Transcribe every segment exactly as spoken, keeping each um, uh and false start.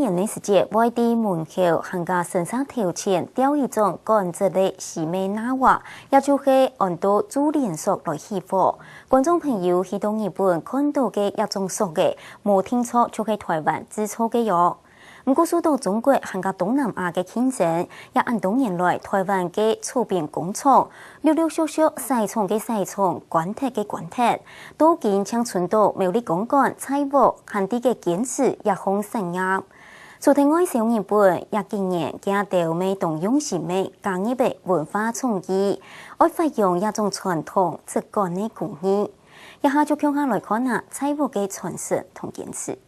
年个時節，會在門口還過神社頭前吊一張簡直个喜美拿瓦，也就係安到珠簾索來起火。觀眾朋友去到日本看到个這種索仔，無定著就係臺灣製造个喲。毋過受到中國還過東南亞个競爭，也恁多年來，臺灣个草編工廠陸陸續續徙廠个徙廠，關忒个關忒，到今淨伸到苗栗公館、柴屋，還在該堅持這項產業。 除忒外銷日本，這幾年佢兜乜當用心个加入个文化創意，愛發揚這種傳統質感个工藝。這下就共下來看啊，柴屋个傳承同堅持。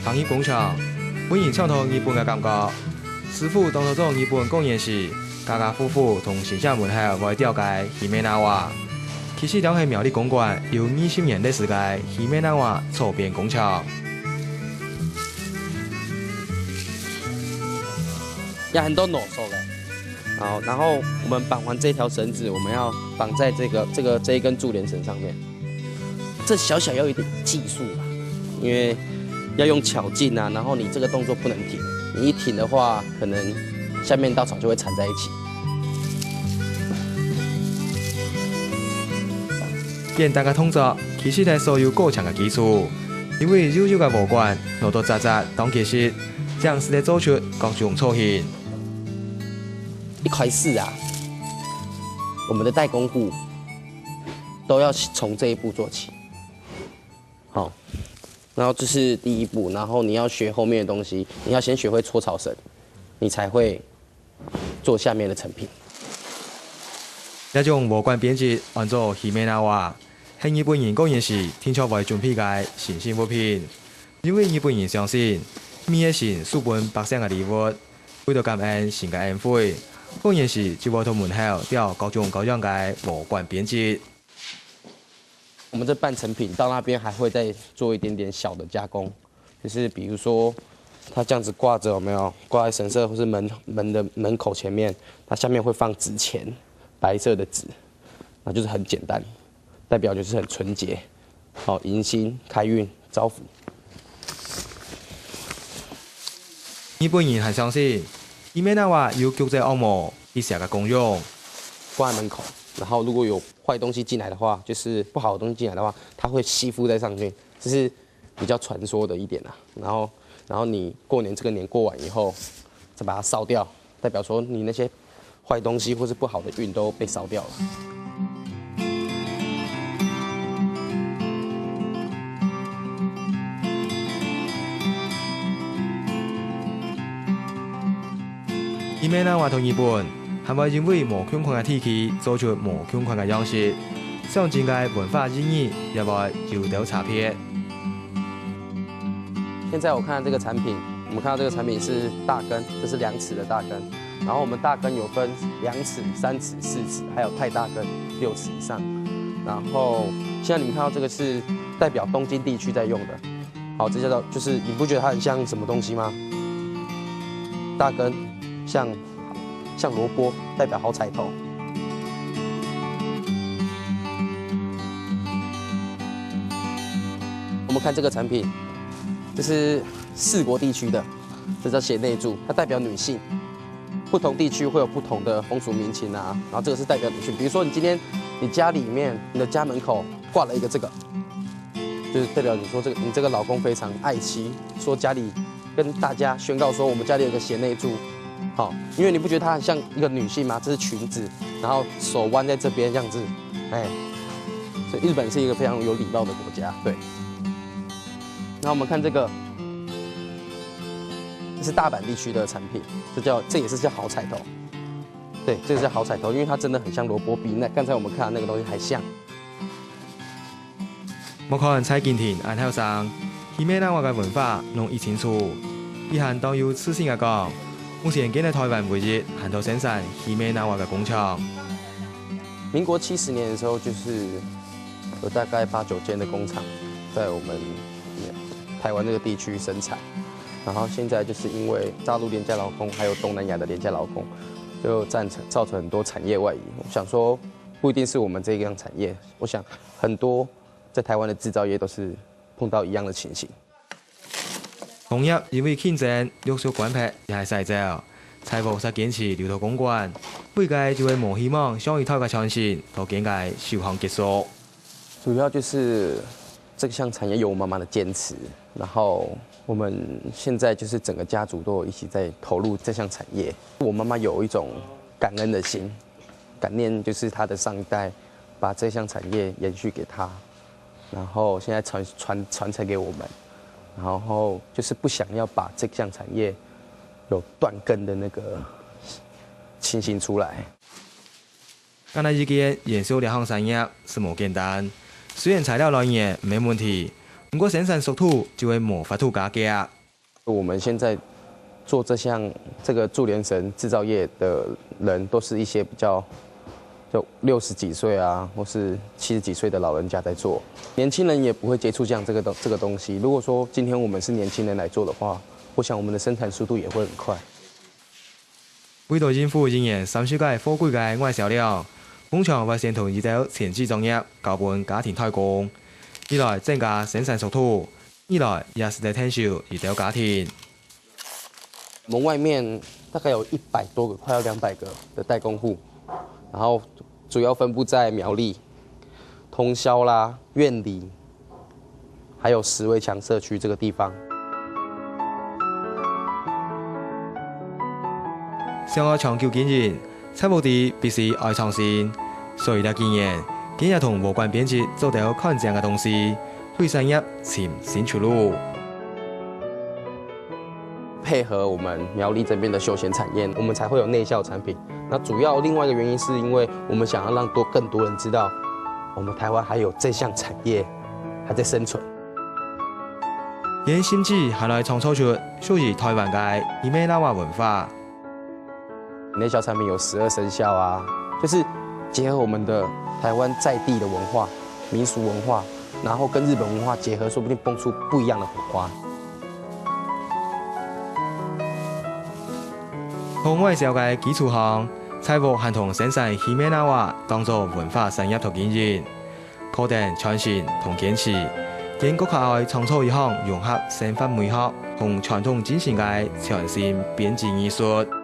行入工廠，分人嚐到日本个感覺。師傅當著做日本工藝時，家家戶戶同神社門口會吊个喜美拿瓦。其實這係苗栗公館有二十年歷史个喜美拿瓦草編工廠。也很多老手了。好，然後我們綁完這條繩子，我們要綁在這個這個這一根珠簾繩上面。這小小要有一點技術啦，因為要用巧勁啊，然後你這個動作不能停，你一停的話，可能下面稻草就會纏在一起。簡單个動作，其實係所有過程个基礎。因為幼幼个禾管，拿到紮紮當結實，正使得做出各種造型。一開始啊，我們的代工部都要從這一步做起。好，然後這是第一步，然後你要學後面的東西，你要先學會搓草繩，你才會做下面的成品。這種禾管編織安到喜美拿瓦，係日本人過年時定著會準備个神聖物品。因為日本人相信，米係神賜分百姓个禮物，為著感恩神个恩惠，過年時就會到門口吊各種各樣个禾管編織。 我們這半成品到那邊還會再做一點點小的加工，就是比如說，它這樣子掛著，有沒有？掛在神社或是門門的門口前面，它下面會放紙錢，白色的紙，那就是很簡單，代表就是很純潔，好，迎新、開運、招福。日本人還相信，喜美拿瓦有逐走惡魔、辟邪个功用。掛在門口，然後如果有壞東西進來的話，就是不好的東西進來的話，它會吸附在上面，這是比較傳說的一點啊。然後，然後你過年這個年過完以後，再把它燒掉，代表說你那些壞東西或是不好的運都被燒掉了。 喜美拿瓦同日本，還會因為無共款个地區做出無共款个樣式，象徵个文化意義也會有兜差別。現在我看到這個產品，我們看到這個產品是大根，這是兩尺的大根，然後我們大根有分兩尺、三尺、四尺，還有太大根六尺以上。然後現在你們看到這個是代表東京地區在用的， 好，這叫做，就是你不覺得它很像什麼東西嗎？大根，像像蘿蔔，代表好彩頭。我們看這個產品，這是四國地區的，這叫賢內助，它代表女性。不同地區會有不同的風俗民情啊，然後這個是代表女性。比如說你今天你家裡面你的家門口掛了一個這個， 就是代表你說這個，你這個老公非常愛妻，說家裡跟大家宣告說我們家裡有個賢內助，好，因為你不覺得她很像一個女性嗎？這是裙子，然後手彎在這邊這樣子，哎，所以日本是一個非常有禮貌的國家，對。那我們看這個，這是大阪地區的產品，這叫，這也是叫好彩頭，對，這個叫好彩頭，因為它真的很像蘿蔔冰，那剛才我們看的那個東西還像。 莫看在今天恁後生，喜美拿瓦个文化攏已清楚。佢還當有自信个講，目前建在台灣唯一還在生產喜美拿瓦个工廠。民國七十年的時候，就是有大概八九間的工廠在我們台灣這個地區生產，然後現在就是因為大陸廉價勞工，還有東南亞的廉價勞工，就造成造成很多產業外移。我想說，不一定是我们这一样产业，我想很多在台湾的制造业都是碰到一样的情形。同業因為競爭陸續關閉也係徙走，蔡屋煞堅持留到公館，佢个就會無希望上一代个傳承到今个手項結束。主要就是這項產業有我媽媽的堅持，然後我們現在就是整個家族都有一起在投入這項產業。我媽媽有一種感恩的心，感念就是她的上一代把這項產業延續給她，然後現在傳傳傳承給我們，然後就是不想要把這項產業有斷根的那個情形出來。 恁仔一間延續這項產業係無簡單。雖然材料來源毋係問題，毋過生產速度就會無法度加遽。我們現在做這項這個注連繩製造業的人，都是一些比較就六十幾歲啊，或是七十幾歲的老人家在做。年輕人也不會接觸這樣這個東這個東西。如果說今天我們是年輕人來做的話，我想我們的生產速度也會很快。 為著應付一年三十個貨櫃个外銷量，工廠會先同一兜前置作業交分家庭代工，一來增加生產速度，二來也係在𢯭手一兜家庭。我們外面大概有一百多個，快要兩百個的代工戶，然後主要分布在苗栗、通霄啦、苑裡，還有石圍牆社區這個地方。想愛長久經營，蔡屋知必須愛創新。所以這幾年，佢也同和館編輯做兜看靚个東西，對產業尋新出路。 配合我們苗栗這邊的休閒產業，我們才會有內銷產品。那主要另外一個原因是因為我們想要讓多更多人知道，我們台灣還有這項產業還在生存。佢甚至還來創造出屬於台灣个Himenawa文化。內銷產品有十二生肖啊，就是結合我們的台灣在地的文化、民俗文化，然後跟日本文化結合，說不定蹦出不一樣的火花。 在外銷个基礎項，蔡屋還同生產Himenawa當做文化產業來經營，靠等傳承同堅持，佢更加愛創造一項融合生活美學同傳統精神个全新編輯藝術。